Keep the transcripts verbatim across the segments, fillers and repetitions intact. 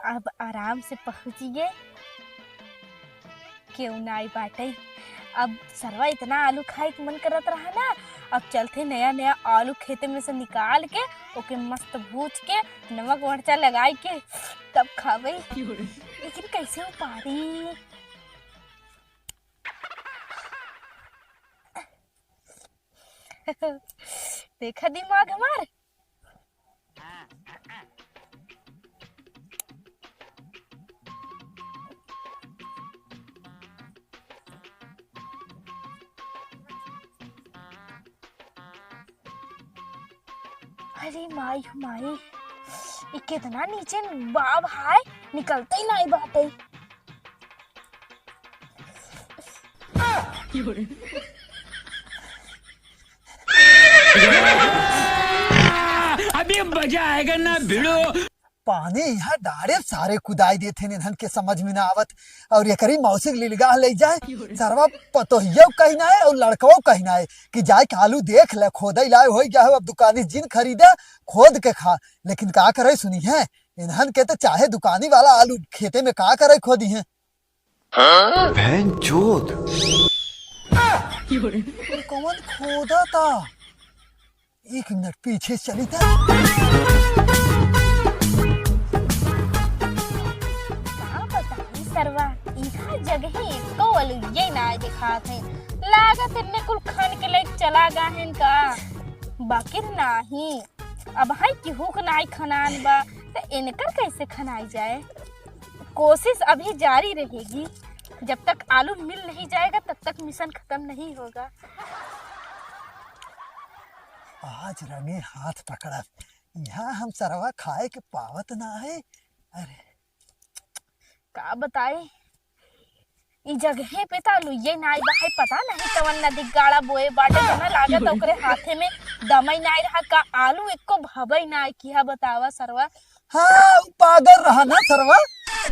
अब आराम से पहुँचिए। केहू नाई बाटइ। अब सरवा इतना आलू खाए के मन करत रहा ना, अब चलते नया नया आलू खेते में से निकाल के ओके मस्त भूज के नमक मरचा लगाई के तब खाबइ। लेकिन कैसे उपारी? देखा दिमाग हमार। अरे माई हो माई, ई केतना नीचे बाब हाय, निकलतइ नाई बाटइ। अभी मजा आएगा ना भिड़ो। पानी यहाँ डारे सारे कुदाई देत हैं, इन्हन के समझ में ना आवत। और एकरी मौसी के लिलगा ले जाए, सरवा पतोहियो कहीं ना है और लड़कवो कहीं ना है कि जाए के आलू देख ले, खोदे लाए होई गया हो, अब दुकानी जिन खरीदे, खोद के खा। लेकिन का करे सुनी है, इन्हन के तो चाहे दुकानी वाला आलू खेते में का करे खोदी है। बहन चोद। ये कौन खोदा था? एक मिनट पीछे चली था। का बताई सरवा, इहाँ जगहे एको अलुइये ना दिखात है। लागत इनने कुल खन के लेके चला गा है का? बाकिर नाही, अब हाई केहू के नाई खनान बा, त इनकर कैसे खनाई जाए? कोशिश अभी जारी रहेगी, जब तक आलू मिल नहीं जाएगा, तब तक मिशन खत्म नहीं होगा। आज रंगे हाथ पकड़ब, यहाँ हम सरवा खाए के पावत ना है। अरे, का बताई, ई जगहे पे त आलूये नाई बा, है पता नहीं कवन नदी गाड़ा बोए बाटे, जना लागत ओकरे हाथे में दमई नाई रहा का, आलू एको भबई नाई किहा, बतावा सरवा। हाँ, उ पागल रहा ना सरवा,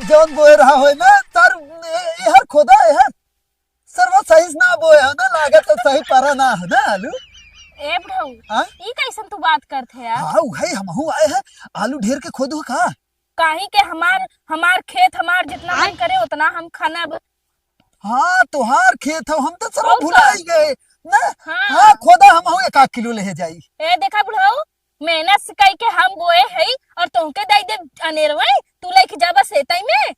जौन बोए रहा होए ना, सर, ए-, एहर खोदा, एहर। सरवा सही से ना बोए हो ना, लागत तो सही परा ना हो ना आलू। ए बुढ़ऊ, हाँ? ई कैसन तू बात करत है यार? हाँ, उहे हमहू आए हैं, आलू ढेर के खोदू का? काहे के हमार, हमार खेत, हमार जितना मन करे उतना हम खनब। हाँ, तोहार खेत हो, हम तो सरवा और भुलाई का? गए ना। हाँ। हाँ, खोदा, हमहू एक आध किलो ले जाई। ए देखा बुढ़ऊ, मेहनत से कई के हम बोए हई और तोहके दई दे अनेरवई, तू लेके जाबा सेतई में।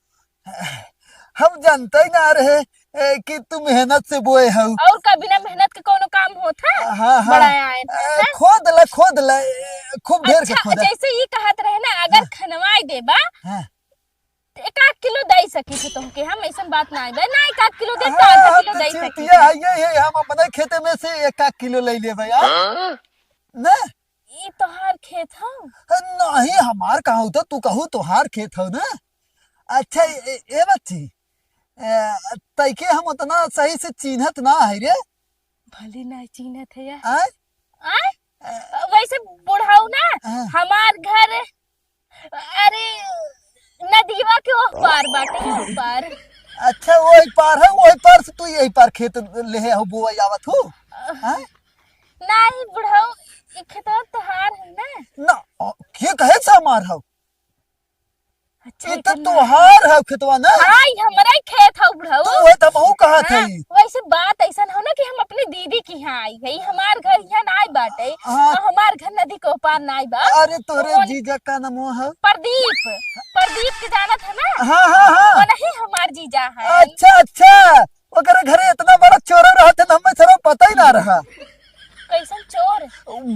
हम जानते ही ना रहे, ए, कि तू मेहनत से बोए हऊ। और का बिना मेहनत के कोनो काम होत है? हाँ, हाँ। बड़ा आए ए, हैं? खोद ले, खोद ले, ए, खूब ढेर के अच्छा, खोद ले। जैसे ई कहत रहे ना, अगर हाँ। खनवाई देबा, हाँ। त एक आध किलो दई सकी थे तुमके, हम ऐसन बात ना आइबे, ना एक आध किलो दे, हाँ, आधा हम किलो तो दई सकी चिंतिया थे। है, ये, ये, हम अपने खेते में से एक आध किलो ले लेबे, यार। हाँ? ना? ई तोहार खेत हौ? नहीं, हमार कहाँ हो तो तू कहू तोहार खेत हौ ना। अच्छा, ए, ए बच्ची, ए, तैके हम उतना सही से चीन्हत ना है रे। भली ना चीन्हत है यार। आय? आय? ए, वैसे बुढ़ऊ ना, हाँ। हमार घर, अरे, नदीवा के ओह पार बाटे, ओह पार। अच्छा, ओह पार है, ओह पार से तू यही पार खेत लेहे हो, बोआ आवत हो? हाँ? नहीं बुढ़ऊ, ई खेतवा तोहार है ना? ना, अ, के कहे से हमार हौ? अच्छा, ई तो इतना तोहार हौ खेतवा ना? हाँ, ई हमरे खेत हौ बुढ़ऊ। तो वही तो हमहू कहत हाँ, हई। वैसे बात ऐसन हौ ना कि हम अपने दीदी के यहाँ आई है, ई हमार घर यहाँ ना आई बाटे, हाँ। और हमार घर नदी के ओपार ना आई बा। अरे तोरे कौन? जीजा का नाम हौ? प्रदीप, प्रदीप के जानत है ना? हाँ, हाँ, हाँ। वो नहीं हमार जीजा है। अच्छा, अच्छा। ओकरे घरे इतना बड़ा चोर रहत है, हमें सरवा पता ही ना रहा। कैसन चोर?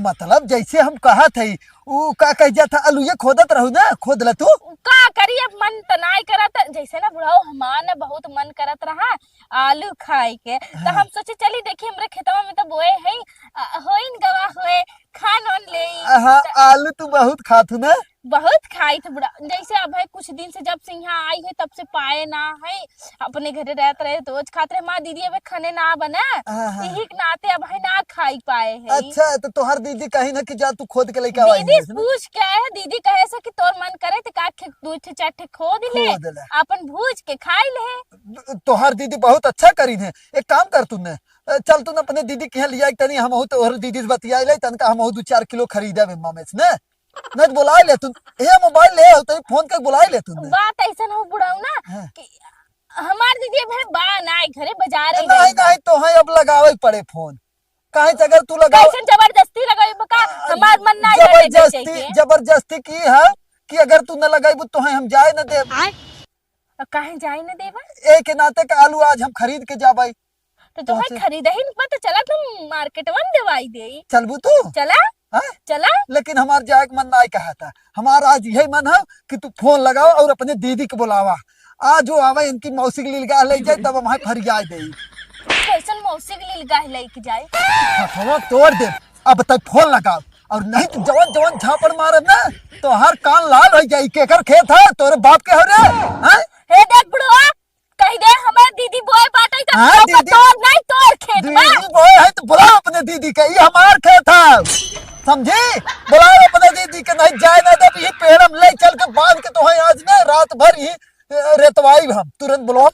मतलब जैसे हम कहत हई, उ का कह जात है, अलुए खोदत रहू ना, खोद ला तू। का करी, अब मन त नाई करत, जैसे ना बुढ़ऊ हमार ना बहुत मन करत रहा आलू खाए के, त हाँ। हम सोचे चली देखी हमरे खेतवा में त बोए है, अ, होइन गवा होए, खान वान लेई। हाँ, त आलू तू बहुत खात हूँ ना? बहुत खाई थे बुढ़ऊ, जैसे अब है कुछ दिन से जब से यहाँ आई है तब से पाए ना है, अपने घरे रहत रहे रोज खात रहे, माँ दीदी अबे खाने ना बना, हाँ, हाँ। यही के नाते अब है ना खाई पाए है। अच्छा, तो तोहार दीदी कही ना कि जा तू खोद के लेके आवा दीदी इनमें से ना? पूछ के आए है, दीदी कहे से कि तोर मन करे तो का खे-, दू ठे चार ठे खोद ले, खोद ले। अपन भूज के खाई ले। तोहार दीदी बहुत अच्छा करी है, एक काम कर तूने, अ, चल तूने अपने दीदी के यहाँ लिया एक तनी, हमहू तोहर दीदी से बतिया ले, तनका हमहू दू चार किलो खरीदे बे मामे से ना। नहीं तो बुलाइ लेतू। हे मोबाइल ले हो तो फोन करके बुलाइ लेतू ना। बात अइसन हो बुढ़ऊ ना हाँ। कि हमार दीदी अबे बा ना घरे, बजारे नहीं, गई बा। नहीं, तोहैं अब लगावे पड़े फोन। काहे से अगर तू लगाव कइसन जबरदस्ती लगाई बा का? आ, हमार मन ना जाने जबरदस्ती, चाहिए। जबरदस्ती की है कि अगर तू न लगाइबू तोहैं हम जाए न देब। आय? और काहे जाए न देबा? ए के नाते का आलू आज हम खरीद के जाबै। तो तोहैं पहुँचे। खरीदही न पा तो चला तुम मार्केटवा में देवाई देई। चलबू तू? चला। हाँ? चला। लेकिन हमार जाए के मन नाहीं कहा था। हमार आज यही मन है कि तू फोन लगावा और अपने दीदी के बुलावा। आज वो आवे इनकी मौसी के लीलगाह ले जाए तब हम फरियाई देई। कइसन मौसी के लीलगाह लेके जाए? हथवा तोड़ दे। अब तक फोन लगाओ और नहीं तो जवन जवन झापड़ मारब ना तोहार कान लाल होइ जाई। केकर खेत है? तोरे बाप के हो रे? हैं? हे देख बुढ़वा, कहि दे हमार दीदी बोए बाटे त हाँ, ओकर दीदी। तोर नहीं तोर खेत बा। दीदी बोए है तो बुलाओ अपने दीदी के, ये हमार खेत है, समझी? बुलाओ अपने दीदी के, नहीं जाए ना देब, ये पेड़ हम ले चल के बांध के तोहैं आज ना रात भर ही, ए, रेतवाई हम, तुरंत बुलाओ।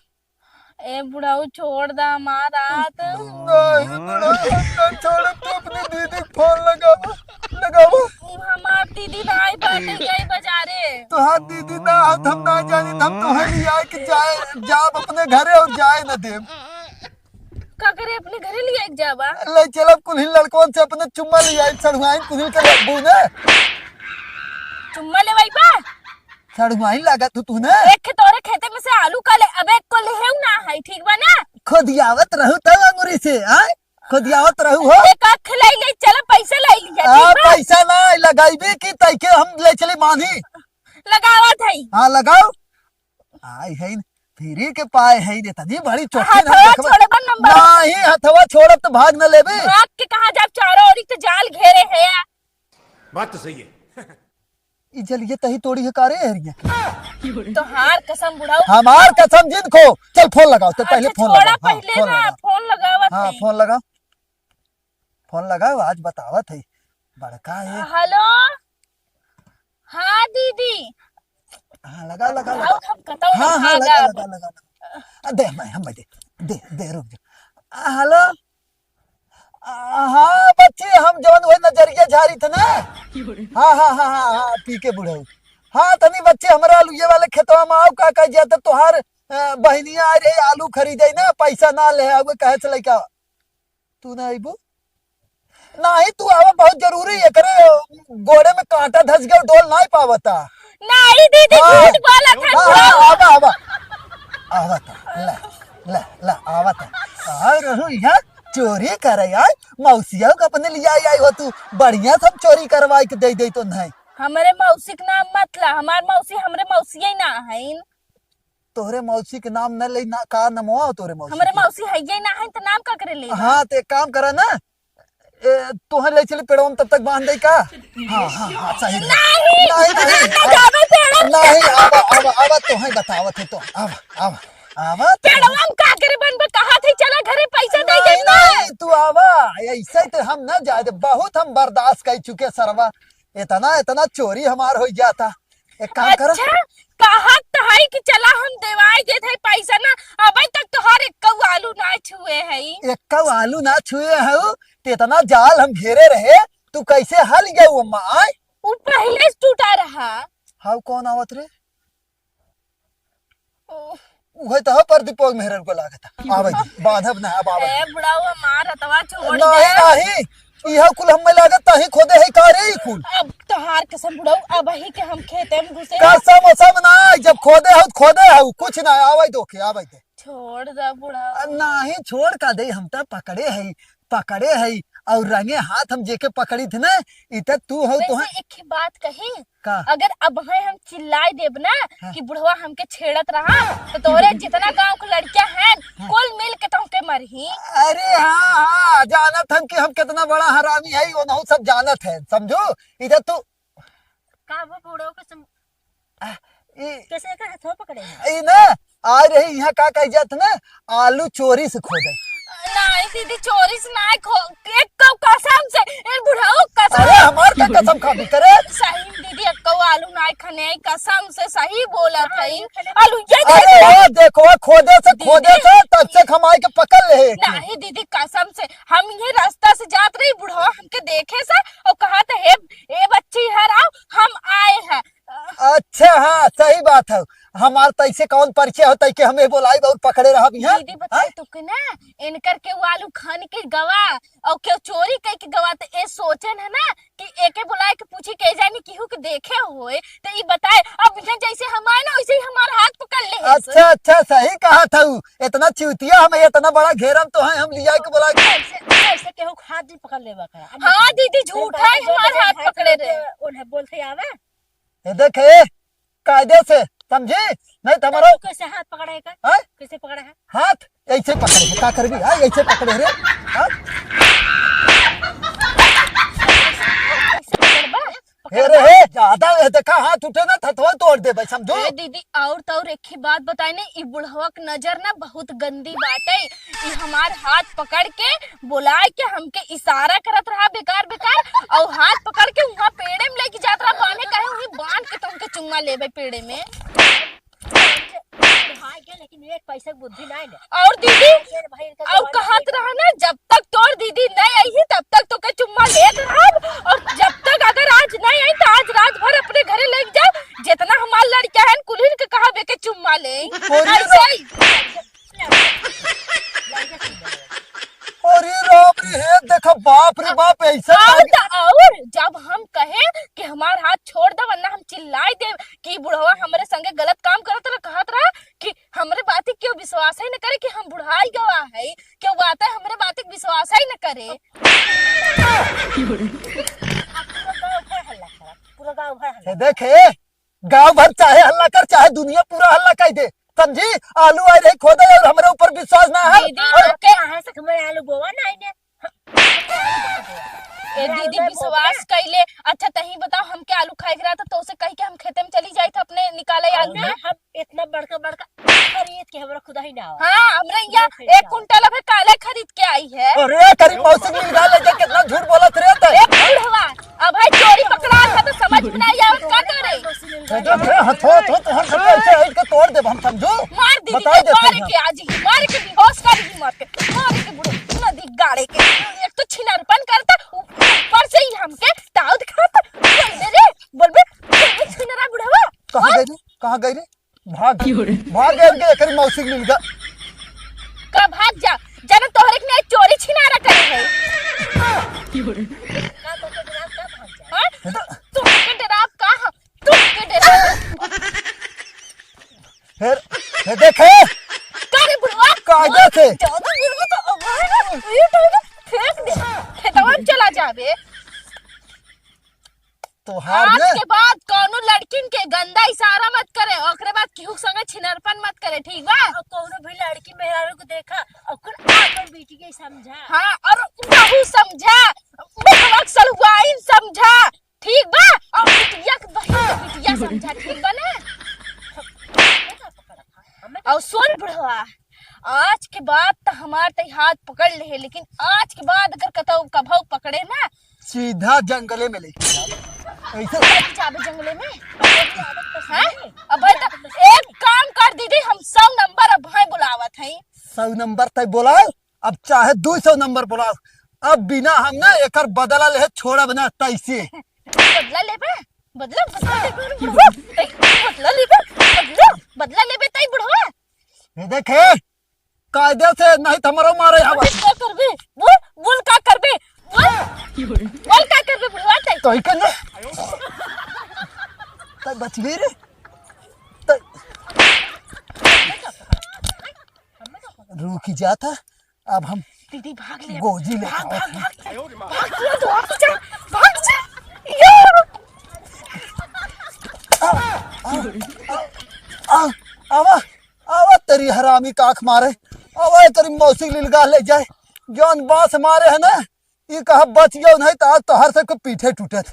ए बुढ़ऊ छोड़ दा हमार हाथ। नहीं बुढ़ऊ, हम ना छोड़ब, तू अपने दीदी के फोन लगावा, लगावा। हमार दीदी नाहीं बाटे गई बजारे। तोहार दीदी ना हो, हम ना जानी, हम तोहैं लियाए के जाए, जाब अपने घरे और जाए न देब। का करे अपने घरे लियाए के जाबा? ले चलब कुल्ही लड़कवन से अपने चुम्मा लियाए, सड़ुआइन कुल्ही के लगबू ने। चुम्मा लेवाई बा? सड़ुआइन लागत तू, तू ने। एक खे तोरे खेते में से आलू का ले, अब एक को लेहेउ ना है, ठीक बा ना? खोदियावत रहू तब अंगुरी से, आय? खोदियावत रहू हो। एक आँख लाई ले, चला पैसा लाई लिया, आ, ठीक बा? पैसा ना लगाइबे कि तैके हम ले चली मानी। लगावत है। हाँ, लगाओ। आई है न, फ्री के पाए है न, इतनी बड़ी चोटी ना हथवा देखबे। छोड़बा नंबर। नहीं, हथवा छोड़ब तो भाग न लेबे। भाग के कहाँ जाब, चारों ओरी तो जाल घेरे है। बात तो सही है। ई जलिए तही तोड़ी है का रे हरिया के? तोहार कसम बुढ़ऊ। हमार कसम जिन खो। चल फोन लगाओ, तो पहले अच्छा, फोन छोड़ा लगाओ। हाँ, पहले फोन ना, लगाओ। फोन लगावत हाँ, है। फोन लगाओ। फोन लगाओ, आज बतावत है। बड़का है। हेलो। हाँ दीदी। हाँ, लगाओ, लगाओ, लगाओ। आओ, हम कतौ हाँ, हाँ, ना लगा, भागब। लगा, लगा, लगा। आ, दे, मैं, हम दे, दे, दे, रुक जा। आ, हेलो। आ, हाँ, बच्ची, हम जौन वही नजरिया झारी थे ना। हाँ, हाँ, हाँ, हाँ, हाँ, पी के बुढ़ऊ। हाँ, तनी बच्ची, हमरा आलूए वाले खेतवा में आओ, का कह जाता, तोहार, अ, बहिनिया आ रही, आलू खरीदे ना, पैसा ना ले, अब कहे से लइका। तू ना अइबू? नाही, तू आवा, बहुत जरूरी है, करे गोड़े में कांटा धस गया, डोल नाही पावता। नाही दीदी, हाँ। झूठ बोलत है, हाँ, हाँ, झूठ। आवा, आवा। आवा ता, ला, ला, ला, आवा ता। आय रहू यहाँ चोरी करे, आय, मौसिया के अपने लिए आई, आई हो तू, बढ़िया सब चोरी करवाई के दे दे तो नहीं। हमरे मौसी के नाम मत ला, हमार मौसी हमरे मौसिया ही ना हईन। तोहरे मौसी के नाम न ले ना, का नमवा हो तोहरे मौसी हमरे के? मौसी हइये ना है, त नाम का करे ले? हाँ, तो एक काम करा ना, ए, तोहे ले चली पेड़वा में, तब तक बांध दे का? हाँ, हाँ, हाँ, सही है। नहीं, नहीं, नहीं, नहीं, आवा, जावे पेड़वा में। नहीं, आवा, आवा, आवा, तोहे बतावत है तो, आवा, आवा, आवा, तो पेड़वा में का करे बनबे? कहा थे, चला घरे पैसा दे नहीं, दे ना। नहीं, तू आवा, ऐसे तो हम ना जाए दे, बहुत हम बर्दाश्त कर चुके सरवा, इतना, इतना चोरी हमार हो जाता। एक काम करो। अच्छा, कहत त हई कि चला हम देवाई देत हई पैसा ना, अबे तक तोहार एक्कऊ आलू ना छुए हई। एक्कऊ आलू ना छुए हऊ, त इतना जाल हम घेरे रहे, तू कैसे हल गऊ अम्मा, आय? उ पहिले से टूटा रहा। हाउ कौन आवत रे? ओ। उहे त ह प्रदीपवा के मेहररुआ लागत। आवे दे, बांधब ना, अब आवे दे। ए, बुढ़ाऊ, हमार हथवा छोड़ नहीं, दे। नहीं, इहे कुल हम्मे लागत, तही खोदे है का रे ई कुल? अब तोहार कसम बुढ़ाऊ, अबही के हम खेते में घुसे। कसम उसम ना, जब खोदे हो, खोदे हो, कुछ ना, आवे दो के, आवे दे। छोड़ दे बुढ़ाऊ। आ, नहीं, छोड़ का दे, हम त पकड़े है, पकड़े है, और रंगे हाथ हम जेके पकड़ी थे ना, ई त तू हो, तो वैसे है। एक ही बात कही, का? अगर अबहे हम चिल्लाए देब ना हाँ। कि बुढ़वा हमके छेड़त रहा, तो तोरे जितना गांव के लड़कियां हैं, हाँ। कुल मिल के तुमके मरही। अरे हाँ, हाँ, जानत हम कि हम कितना बड़ा हरामी है, वो नहीं सब जानत है, समझू? इधर तू का वो बूढ़ो के सम-, आ, ई, कैसे का हाथों पकड़े हैं? ई ना, आ रही यहाँ का कह जात ना, आलू चोरी से खोदे। नहीं दीदी, चोरी से नहीं खो, एक कौ कसम से, ए बुढ़ऊ कसम। अरे हमार का कसम खाबी करे? सही में दीदी, एक कौ आलू नहीं खने, कसम से सही बोलत है। आलू ये अरे दे। हाँ, देखो, खोदे से, दीदी। खोदे से, तब से खमाई के पकड़ ले है। नहीं दीदी, कसम से, हम ये रास्ता से जात रही, बुढ़वा हमके देखे से, और कहा थे, "हे, ए बच्ची, इधर आओ।" बात है, हमार तैसे कौन परिचय हो, तैके हमें बोलाई और पकड़े रहब यहाँ? दीदी बताई हैं? तो के ना, इनकर के वो आलू खान के गवा और केहू चोरी कई के गवा, तो ए सोचन है ना कि एके बुलाए के पूछी के जानी केहू के देखे होए, तो ई बताए। अब यहाँ जैसे हम आए ना, वैसे ही हमार हाथ पकड़ ले है। अच्छा, अच्छा, सही कहा था उ। इतना चूतिया हमें इतना बड़ा घेरम तो है, हम लिया के बुला के। ऐसे, ऐसे केहू के हाथ नहीं पकड़ लेवा का। अब हाँ दीदी, झूठा है, हमार हाथ पकड़े रहे। उन्हें बोलते आवे। ये देखे, कायदे से, समझी? नहीं तो हमारा तो कैसे हाथ पकड़े का? हाँ? कैसे पकड़ा है? हाथ ऐसे पकड़े है, का करबी? हाँ, ऐसे पकड़े रे। हाँ? ऐसे पकड़बा? हे रे, हे, ज्यादा ये देखा, हाथ उठे ना, थथवा तोड़ दे भाई, समझो? ए दीदी, और तो और एक ही बात बताए ने, ई बुढ़वा के नजर ना बहुत गंदी बाटे। ई हमार हाथ पकड़ के, बुलाए के हमके इशारा करत रहा बेकार बेकार, और हाथ पकड़ के वहाँ पेड़े में लेके जात रहा बांधे, कहे वहीं बांध के तुमके चुम्मा लेबे पेड़े में। भाग गया, लेकिन एक पैसा के बुद्धि नहीं ने। और दीदी, ये भाई इनका और जवानी कहत देख। रहा ना, जब तक तोर दीदी नहीं आई है, तब तक तोके चुम्मा लेत रहब, और जब तक अगर आज नहीं आई, तो आज रात भर अपने घरे लेके जाओ, जितना हमार लड़का है, कुलीन के कहा बेके चुम्मा ले। और ये ऐसे ही। अरे राम रे, हे देखा, बाप रे बाप, ऐसा अब लागे। त और जब हम कहे कि हमार हाथ छोड़ दे, वरना हम चिल्लाई देब कि बुढ़वा हमरे संगे गलत काम करत रहा, कहत रहा कि हमरे बात के केहू विश्वास ही न करे कि हम बुढ़ाई गवा है, केहू बात है हमरे बात के विश्वास ही न करे। पूरा गाँव भर हल्ला करा, पूरा गाँव भर हल्ला। हे देखे, गाँव भर चाहे हल्ला कर, चाहे दुनिया पूरा हल्ला कर दे, समझी? आलू आए रहे खोदे और हमरे ऊपर विश्वास ना है। दीदी, और आपके कहाँ से हमारे आलू बोवा ना आइने? ए दीदी, विश्वास कैले। अच्छा, तही बताओ, हमके आलू खाए के रहा, तो तोसे कही के हम खेते में चली जाई थे अपने निकाले आलू ना, में। हम इतना बड़का बड़का खरीद के हमरा खुदा ही ना आवा। हाँ, हमरे यहाँ एक कुंटल अबे काले खरीद के आई है। अरे, तेरी मौसी के निकाल ले जा, कितना झूठ बोलत रहे तै। ए बुढ़वा, अब है चोरी पकड़ा था तो समझ में नहीं आवत का करे? तो जो थे, हथो, तो, तो हम सब ऐसे ऐठ के तोड़ देब हम, समझो? मार दीदी, बता दे मार के आज ही, मार के बेहोश कर ही, मार के, मार के बुढ़ो, नदी गाड़े के। एक तो छिनरपन करता, ऊपर से ही हमके ताव दिखाता। बोल बे रे, बोल बे, बोल बे, छिनरा बुढ़वा। कहाँ गई रे? कहाँ गई रे? भाग, भाग गए इनके, एकरी मौसी के मिल गया। का भाग जा, जरा तोहरे के नहीं चोरी छिनारा करे है। का तोहरे के डराव का भाग जा? हाँ? ये तो तोहरे के डराव का है? तोहरे के डराव। फिर, ये देखे। का रे बुढ़वा? कायदे से। ज्यादा बुढ़वा तो अब है ना, ये तो फेंक दे। खेतवा में चला जाबे। तोहार आज ने के बाद कौनो लड़किन के गंदा इशारा मत करे, ओकरे बाद केहू के संगे छिनरपन मत करे, ठीक बा? और कौनो भी लड़की मेहरारू को देखा, ओकर आपन बेटी के समझा। हाँ, और बहू समझा, बकवास सलुआइन समझा, ठीक बा? और बिटिया के बहिन के बिटिया समझा, ठीक बा ना? और सुन बुढ़वा, आज के बाद त हमार तई हाथ पकड़ ले है, लेकिन आज के बाद अगर कतौ कभौ पकड़े ना, सीधा जंगले में लेके जाओ। ऐसे चल जाबे जंगले में। हैं? अबे त एक काम कर दीदी, हम सौ नंबर अब भाई बुलावत हई। सौ नंबर तय बोलाओ, अब चाहे दो सौ नंबर बोलाओ, अब बिना हम ना एकर बदला ले छोड़ब ना तैसे। बदला लेबे? बदला, बदला लेबे रे बुढ़वा? तई बदला लेबे? बदला, बदला लेबे तई बुढ़वा? ये देखे, कायदे से, नहीं तो हमरो मारे हवा। का करबे? बोल, बोल का करबे? बोल। बोल का करबे बुढ़वा तई? तो ही करना। तय बचबे रे। तय रुक ही जाता। अब हम दीदी भाग ले। गोजी ले भाग, आओ। भाग, भाग, भाग, भाग, तू, तू, तू, जा, भाग, जा। यार। आ, आ, आ, आवा, आवा तेरी हरामी काख मारे। आवा तेरी मौसी लिलगा ले जाए। जौन बांस मारे है ना, ई कहा बच गयो नहीं तो आज तोहर से को पीठे टूटत।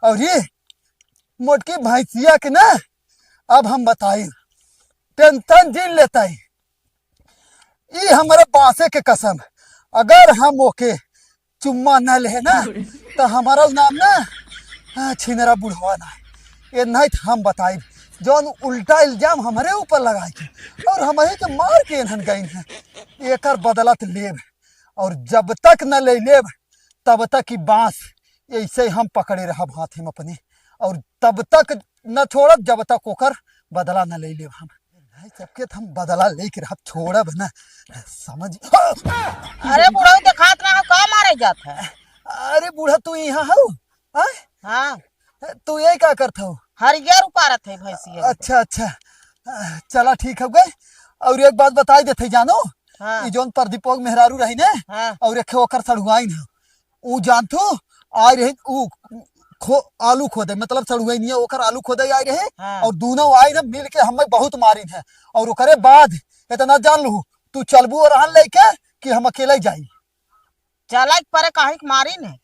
और ये मोटकी भैंसिया के ना, अब हम बताई, टेंशन जिन लेता है। ई हमरे बासे के कसम, अगर हम ओके चुम्मा न लेहे ना, तो हमारा नाम ना, हाँ, छिनरा बुढ़वा ना। ये नहीं तो हम बताइब, जौन उल्टा इल्जाम हमरे ऊपर लगाए के और हमही के मार के एनहन गइन है, एकर बदला तो लेब। और जब तक न ले लेब, तब तक ई बांस ऐसे हम पकड़े रहब हाथ में अपने, और तब तक न छोड़ब जब तक ओकर बदला न ले लेब हम। भाई, सबके त हम बदला लेके रहब, छोड़ब ना, समझ। अरे बुढ़ऊ, देखात ना हो, का मारे जात है? अरे बूढ़ा, तू यहाँ हो? आय? हाँ। तू ये का करत हो? हरियर उपारत है भैंसिया। अच्छा, अच्छा। चला, ठीक हो गए। और एक बात बताई देते जानो, हाँ। ई जौन प्रदीपवा के मेहरारू रही ने, हाँ। और एक ओकर सड़ुआइन है, ऊ जानतू, आए रहे, ऊ खो-, आलू खोदे, मतलब सड़ुआइनिया ओकर आलू खोदे आए रहे, हाँ। और दोनों आए रहे मिल के हमें बहुत मारिन है। और ओकरे बाद इतना जान लू, तू चलबू ओरहन लेके कि हम अकेले जाई? चला के परे, काहे के मारिन है?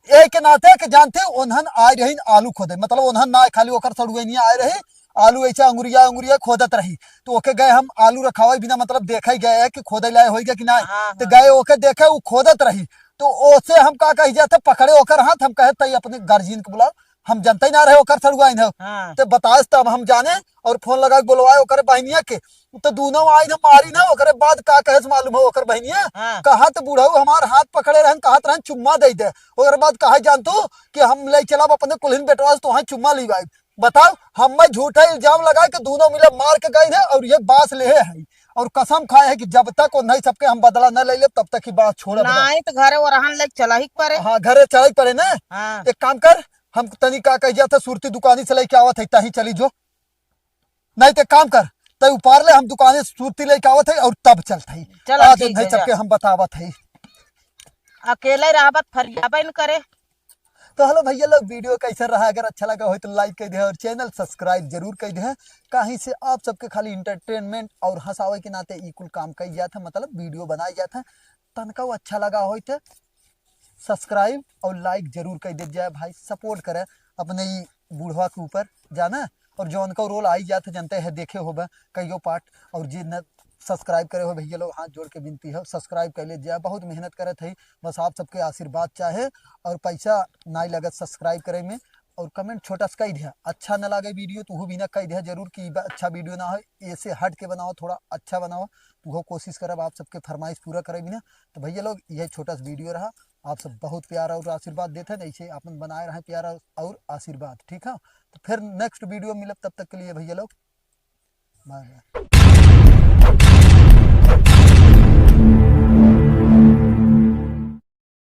ए के नाते के जानते, ओन्हन आए रही आलू खोदे, मतलब ओन्हन ना, खाली ओकर सड़ुआइनिया आए रही, आलू ऐसे अंगुरिया अंगुरिया खोदत रही, तो ओके गए हम आलू रखावे बिना, मतलब देखे गए है कि खोदे लाए होइगा कि ना। हाँ, तो हाँ। गए ओके देखे, ऊ खोदत रही, तो ओसे हम का कही जाते, पकड़े ओकर हाथ, हम कहे, "तई अपने गार्जियन के बुलाओ, हम जानते ही ना रहे ओकर सड़ुआइन है।" हाँ। तो बतास तब हम जाने, और फोन लगा के बुलवाए ओकर बहिनिया के, तो दोनों आइन हम मारिन है। ओकरे बाद का कहे से मालूम हो ओकर बहिनिया? हाँ। कहत बुढ़ऊ हमार हाथ पकड़े रहन, कहत रहन चुम्मा दे दे। ओकरे बाद कहे जानतू कि हम ले चलब अपने कुल्हिन बेटवा से, तोहे चुम्मा लिवाई। बताओ, हमें झूठा इल्जाम लगा के दोनों मिले मार के गए हैं और ये बास लेहे है और कसम खाए है कि जब तक ओन्हई सबके हम बदला न ले लेब, तब तक ही बात छोड़ब ना। नहीं तो घरे ओरहन लेके चला ही परे। हाँ, घरे चला ही परे ना। हाँ। एक काम कर, हम तनी का कह जाता, सुरती दुकानी से लेके आवत है, तही चली जो। नहीं ते काम कर, तय उपार ले, हम दुकाने से सुरती लेके आवत है और तब चलत है। चला, आज ठीक है, सबके जा। हम बतावत है। अकेले रहबत फरियाबे न करे। तो हेलो भैया लोग, वीडियो कैसे रहा? अगर अच्छा लगा हो तो लाइक कर दे और चैनल सब्सक्राइब जरूर कर दे। काहे से आप सबके खाली एंटरटेनमेंट और हंसावे के नाते ई कुल काम कई जात है, मतलब वीडियो बनाई जात है। तनका वो अच्छा लगा हो तो सब्सक्राइब और लाइक जरूर कर दे जाए भाई, सपोर्ट करे अपने ई बूढ़वा के ऊपर जाना। और जौन का रोल आई जात है, जनते है, देखे होबे कईयो पार्ट, और जे न सब्सक्राइब करे हो भैया लोग, हाथ जोड़ के विनती है, सब्सक्राइब कर ले जाए, बहुत मेहनत करत है, बस आप सबके आशीर्वाद चाहे, और पैसा नाई लगत सब्सक्राइब करे में। और कमेंट छोटा सा कह दिया, अच्छा न लागे वीडियो तो वो भी ना कह दिया जरूर कि ई बा-, अच्छा वीडियो ना हो, ऐसे हट के बनाओ, थोड़ा अच्छा बनाओ, तो वो कोशिश करब, आप सबके फरमाइश पूरा करे भी ना। तो भैया लोग, यह छोटा सा वीडियो रहा, आप सब बहुत प्यार और आशीर्वाद देते हैं, ऐसे अपन बनाए रहें प्यार और, और आशीर्वाद, ठीक है? तो फिर नेक्स्ट वीडियो मिलब, तब तक के लिए भैया लोग, बाय बाय।